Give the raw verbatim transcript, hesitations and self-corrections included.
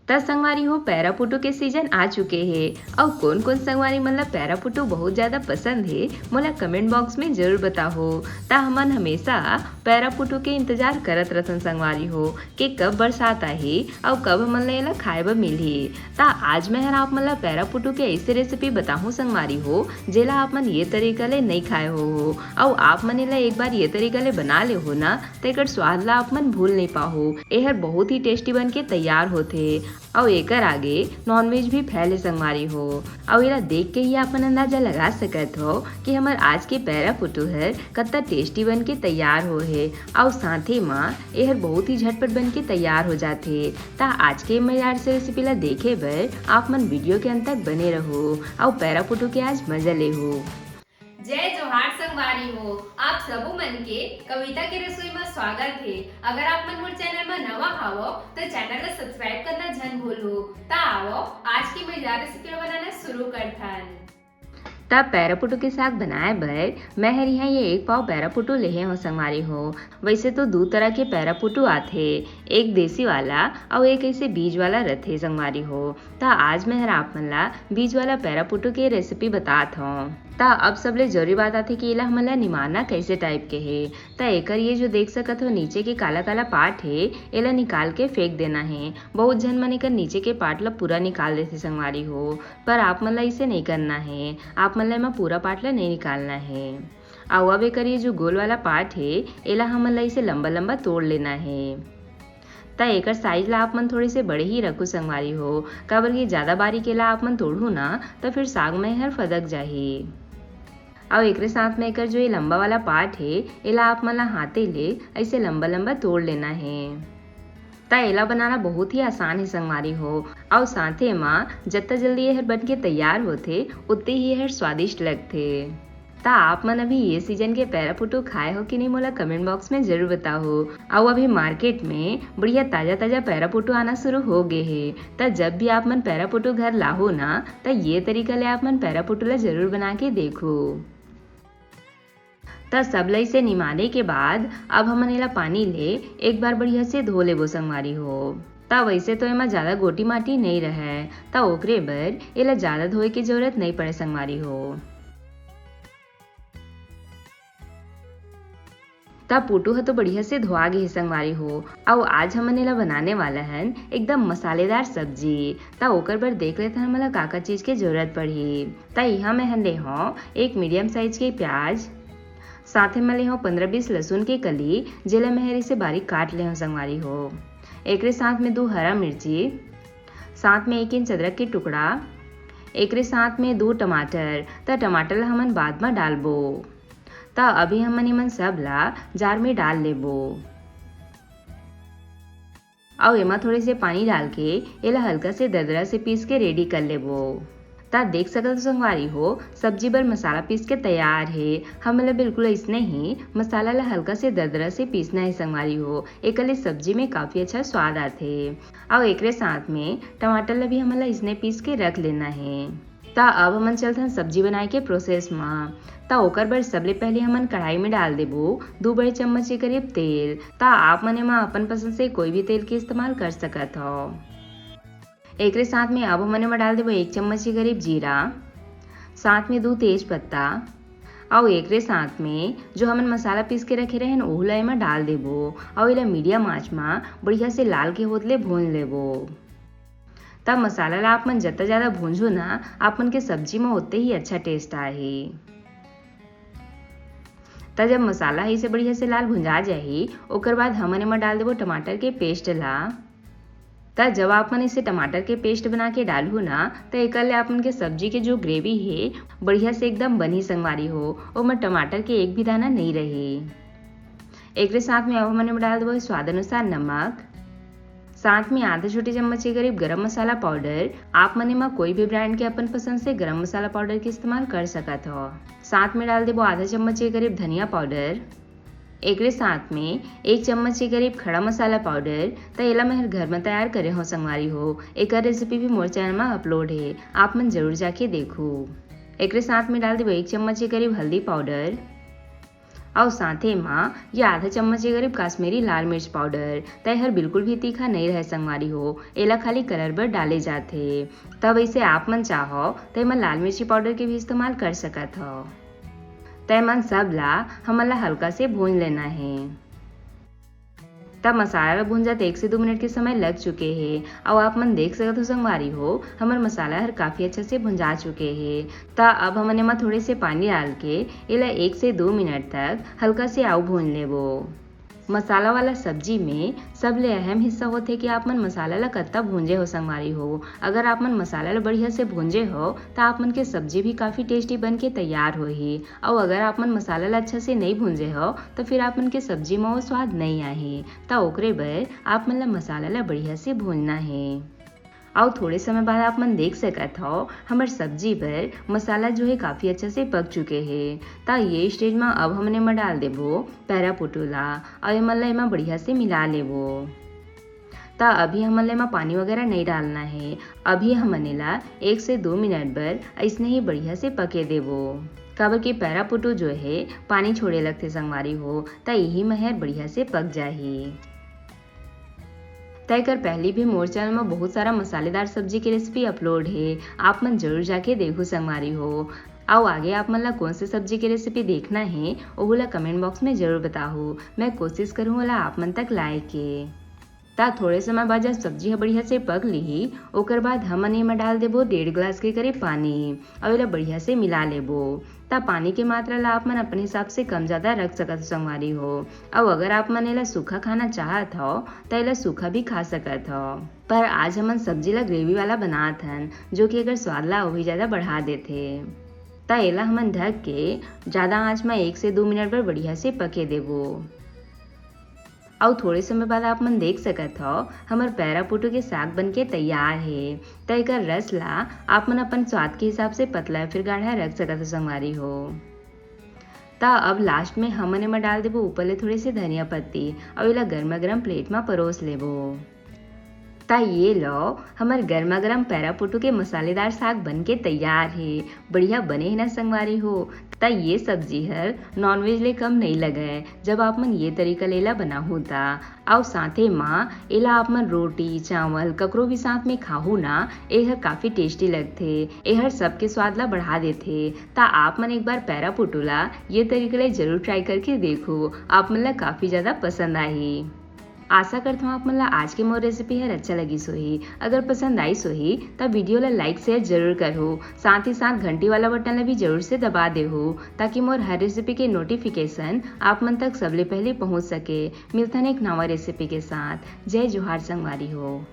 त संगवारी हो, पैरापुटू के सीजन आ चुके हे। अउ कोन कोन संगवारी मन ला पैरापुटू बहुत ज्यादा पसंद हे, मोला कमेंट बॉक्स में जरूर बताहो। त हमन हमेशा पैरापुटू के इंतजार करत रथन संगवारी हो, के कब बरसात आही अउ कब हमन ला एला खाए बर मिलही। त आज मैं हर आप मन ला पैरापुटू के ऐसे रेसिपी बताहूँ संगवारी हो, जेला आप मन ये तरीका ले नइ खाए हो, हो अउ आप मन एला एक बार ये तरीका ले बना ले हो ना, त एकर स्वाद ला आप मन भूल नइ पाहो। एहर बहुत ही टेस्टी बन के तैयार होथे। अउ एकर आगे नॉनवेज भी फैले संगवारी हो। अउ एला देख के ही आप मन अंदाजा लगा सकत हो कि हमर आज के पैरापुटू हर कत्ता टेस्टी बन के तैयार हो हे। अउ साथे म एहर बहुत ही झटपट बन के तैयार हो जाथे। त आज के मजेदार से रेसिपी ला देखे बर आप मन वीडियो के अंत तक बने रहो अउ पैरापुटू के आज मजा लेहो। जय जोहार संगवारी हो, आप सबो मन के कविता के रसोई म स्वागत हे। अगर आप मन मोर चैनल म नवा हावो, त चैनल ला सब्सक्राइब करना झन भूलहू। त आवो, आज के मजेदार रेसिपी ला बनाना शुरू करथन। त पैरापुटू के साग बनाए बर मैं हर इहाँ ये एक पाव पैरापुटू लेहे हों संगवारी हो। वैसे तो दू तरह के पैरापुटू आथे, एक देसी वाला अउ एक ऐसे बीज वाला रथे संगवारी हो। त आज मैं हर आप मन ला बीज वाला पैरापुटू के रेसिपी बतात हों। त अब सबले जरूरी बात आथे कि एला हमन ला निमारना कैसे टाइप के हे। त एकर ये जो देख सकत हो नीचे के काला काला पार्ट हे, एला निकाल के फेंक देना हे। बहुत झन मन एकर नीचे के पार्ट ला पूरा निकाल देथे संगवारी हो, पर आप मन ला इसे नइ करना हे। आप मन ला एमा पूरा पार्ट ला नइ निकालना हे। अउ अब एकर ये जो गोल वाला पार्ट हे, एला हमन ला इसे लंबा लंबा तोड़ लेना हे। त एकर साइज ला आप मन थोड़े से बड़े ही रखू संगवारी हो, काबर कि ज्यादा बारीक एला आप मन तोड़हू ना, त फिर साग में हर फदक जाही। अउ एकरे साथ में एकर जो ये लंबा वाला पार्ट हे, एला आप मन ला हाथे ले ऐसे लंबा लंबा तोड़ लेना हे। त एला बनाना बहुत ही आसान हे संगवारी हो, अउ साथे म जत्ता जल्दी एहर बन के तैयार होथे, उतने ही एहर स्वादिष्ट लगथे। त आप मन अभी ये सीजन के पैरापुटू खाए हो कि नहीं, मोला कमेंट बॉक्स में जरूर बताहो। अउ अभी मार्केट में बढ़िया ताजा ताजा पैरापुटू आना शुरू हो गे हे, त जब भी आप मन पैरापुटू घर लाहो ना, त ये तरीका ले आप मन पैरापुटू ला जरूर बना के देखो। त सब ला इसे निमारे के बाद अब हमन एला पानी ले एक बार बढ़िया से धो लेबो संगवारी हो। त वैसे तो एमा ज्यादा गोटी माटी नइ रहय, त ओकरे बर एला ज्यादा धोए के जरूरत नइ पड़े संगवारी हो। त पुटू ह तो बढ़िया से धोआ गे हे संगवारी हो। अउ आज हमन एला बनाने वाला हन एकदम मसालेदार सब्जी। त ओकर बर देख लेथन हमन ला का का चीज के जरूरत पड़ही। त इहाँ मैं हन ले हौं एक मीडियम साइज के प्याज, साथे म ले हौं पंद्रह बीस लहसुन के कली, जेला मैं हर इसे बारीक काट ले हौं संगवारी हो। एकरे साथ में दू हरा मिर्ची, साथ में एक इंच अदरक के टुकड़ा, एकरे साथ में दू टमाटर। त टमाटर ला हमन बाद म डालबो। त अभी हमन एमन सब ला जार में डाल लेबो। अउ एमा थोड़े से पानी डाल के एला हल्का से दरदरा से पीस के रेडी कर लेबो। त देख सकत हो संगवारी हो, सब्जी बर मसाला पीस के तैयार हे। हमन ला बिल्कुल अइसने ही मसाला ला हल्का से दरदरा से पीसना हे संगवारी हो, एकर ले सब्जी में काफी अच्छा स्वाद आथे। अउ एकरे साथ में टमाटर ला भी हमन ला अइसने पीस के रख लेना हे। त अब हमन चलथन सब्जी बनाए के प्रोसेस म। त ओकर बर सबले पहले हमन कढ़ाई में डाल देबो दू बड़े चम्मच के करीब तेल। त आप मन एमा अपन पसंद से कोई भी तेल के इस्तेमाल कर सकत हव। एकरे साथ में अब हमन एमा डाल देबो एक चम्मच के करीब जीरा, साथ में दू तेज पत्ता, अउ एकरे साथ में जो हमन मसाला पीस के रखे रहेन, ओहू ला एमा डाल देबो, अउ एला मीडियम आंच म बढ़िया से लाल के होत ले भून लेबो। त मसाला ला आप मन जत्ता ज्यादा भूंजहू ना, आप मन के सब्जी म ओत्ते ही अच्छा टेस्ट आही। त जब मसाला ह इसे बढ़िया से लाल भुंजा जाही, ओकर बाद हमन एमा डाल देबो टमाटर के पेस्ट ला। त जब आप मन इसे टमाटर के पेस्ट बना के डालहू ना, त एकर ले आप मन के सब्जी के जो ग्रेवी हे, बढ़िया से एकदम बनही संगवारी हो, ओमा टमाटर के एक भी दाना नइ रही। एकरे साथ में अब हमन एमा डाल देबो स्वाद अनुसार नमक, साथ में आधा छोटे चम्मच के करीब गरम मसाला पाउडर। आप मन एमा कोई भी ब्रांड के अपन पसंद से गरम मसाला पाउडर के इस्तेमाल कर सकत हो। साथ में डाल देबो आधा चम्मच के करीब धनिया पाउडर। एकरे साथ में एक चम्मच के करीब खड़ा मसाला पाउडर। त एला मैं हर घर में तैयार करे हो संगवारी हो। एकर रेसिपी भी मोर चैनल में अपलोड हे, आप मन जरूर जाके देखू। एकरे साथ में डाल देबो एक चम्मच के करीब हल्दी पाउडर। अउ साथे म ये आधा चम्मच के करीब कश्मीरी लाल मिर्च पाउडर, त एहर बिल्कुल भी तीखा नइ रहय संगवारी हो, एला खाली कलर बर डाले जाथे। त वइसे आप मन चाहो त एमा लाल मिर्ची पाउडर के भी इस्तेमाल कर सकत हव। त एमन सब ला हमन ला हल्का से भूंज लेना हे। तब मसाला ला भूंजत एक से दो मिनट के समय लग चुके हे। अउ आप मन देख सकत हो संगवारी हो, हमर मसाला हर काफी अच्छा से भुंजा चुके हे। त अब हमन एमा थोड़े से पानी डाल के एला एक से दो मिनट तक हल्का से अउ भूंज लेबो। मसाला वाला सब्जी में सबले अहम हिस्सा होथे कि आप मन मसाला ला कत्ता भूंजे हो संगवारी हो। अगर आप मन मसाला ला बढ़िया से भूंजे हो, त आप मन के सब्जी भी काफी टेस्टी बन के तैयार होही। अउ अगर आप मन मसाला ला अच्छा से नइ भूंजे हो, त फिर आप मन के सब्जी म वो स्वाद नइ आही। त ओकरे बर आप मन ला मसाला ला बढ़िया से भूंजना हे। अउ थोड़े समय बाद आप मन देख सकत हव, हमर सब्जी बर मसाला जो हे काफी अच्छा से पक चुके हे। त ये स्टेज म अब हमन एमा डाल देबो पैरा पोटू ला, अउ एमन ला एमा बढ़िया से मिला लेबो। त अभी हमन ला एमा पानी वगैरह नइ डालना हे। अभी हमन एला एक से दो मिनट बर अइसने ही बढ़िया से पके देबो, काबर कि पैरा पोटू जो हे पानी छोड़े लगथे संगवारी हो, त इही म हर बढ़िया से पक जाही। त एकर पहली भी मोर चैनल म बहुत सारा मसालेदार सब्जी के रेसिपी अपलोड हे, आप मन जरूर जाके देखू संगवारी हो। अउ आगे आप मन ला कौन से सब्जी के रेसिपी देखना हे, ओहू ला कमेंट बॉक्स में जरूर बताहू, मैं कोशिश करूँ ओला आप मन तक लाए के। त थोड़े समय बाद जब सब्जी ह बढ़िया से पक लिही, ओकर बाद हमन एमा डाल देबो डेढ़ गिलास के करीब पानी, अउ एला बढ़िया से मिला लेबो। त पानी के मात्रा ला आप मन अपन हिसाब से कम ज्यादा रख सकत हो संगवारी हो। अउ अगर आप मन एला सूखा खाना चाहत हव, त एला सूखा भी खा सकत हव। पर आज हमन सब्जी ला ग्रेवी वाला बनात हन, जो कि एकर स्वाद ला अउ भी ज्यादा बढ़ा देथे। त एला हमन ढक के ज्यादा आंच म एक से दो मिनट बर बढ़िया से पके देबो। अउ थोड़े समय बाद आप मन देख सकत हव, हमर पैरा पोटू के साग बन के तैयार हे। त एकर रस ला आप मन अपन स्वाद के हिसाब से पतला या फिर गाढ़ा रख सकत हो संगवारी हो। त अब लास्ट में हमन एमा डाल देबो ऊपर ले थोड़े से धनिया पत्ती, अउ एला गर्मा गर्म प्लेट म परोस लेबो। त ये लो, हमर गर्मा गर्म पैरा पोटू के मसालेदार साग बन के तैयार हे। बढ़िया बने हे ना संगवारी हो? त ये सब्जी हर नॉनवेज ले कम नइ लगय, जब आप मन ये तरीका ले एला बनाहू त। अउ साथे म एला आप मन रोटी, चावल, ककरो भी साथ में खाहू ना, एहर काफी टेस्टी लगथे। एहर सबके स्वाद ला बढ़ा देथे। त आप मन एक बार पैरा पोटू ला ये तरीका ले जरूर ट्राई करके देखो, आप मन ला काफी ज्यादा पसंद आही। आशा करत हूँ आप मन ला आज के मोर रेसिपी हर अच्छा लगिस होही। अगर पसंद आइस होही, त वीडियो ला लाइक शेयर जरूर करहू, साथ ही साथ घंटी वाला बटन ला भी जरूर से दबा देहू, ताकि मोर हर रेसिपी के नोटिफिकेशन आप मन तक सबले पहले पहुँच सके। मिलथन एक नवा रेसिपी के साथ। जय जोहार संगवारी हो।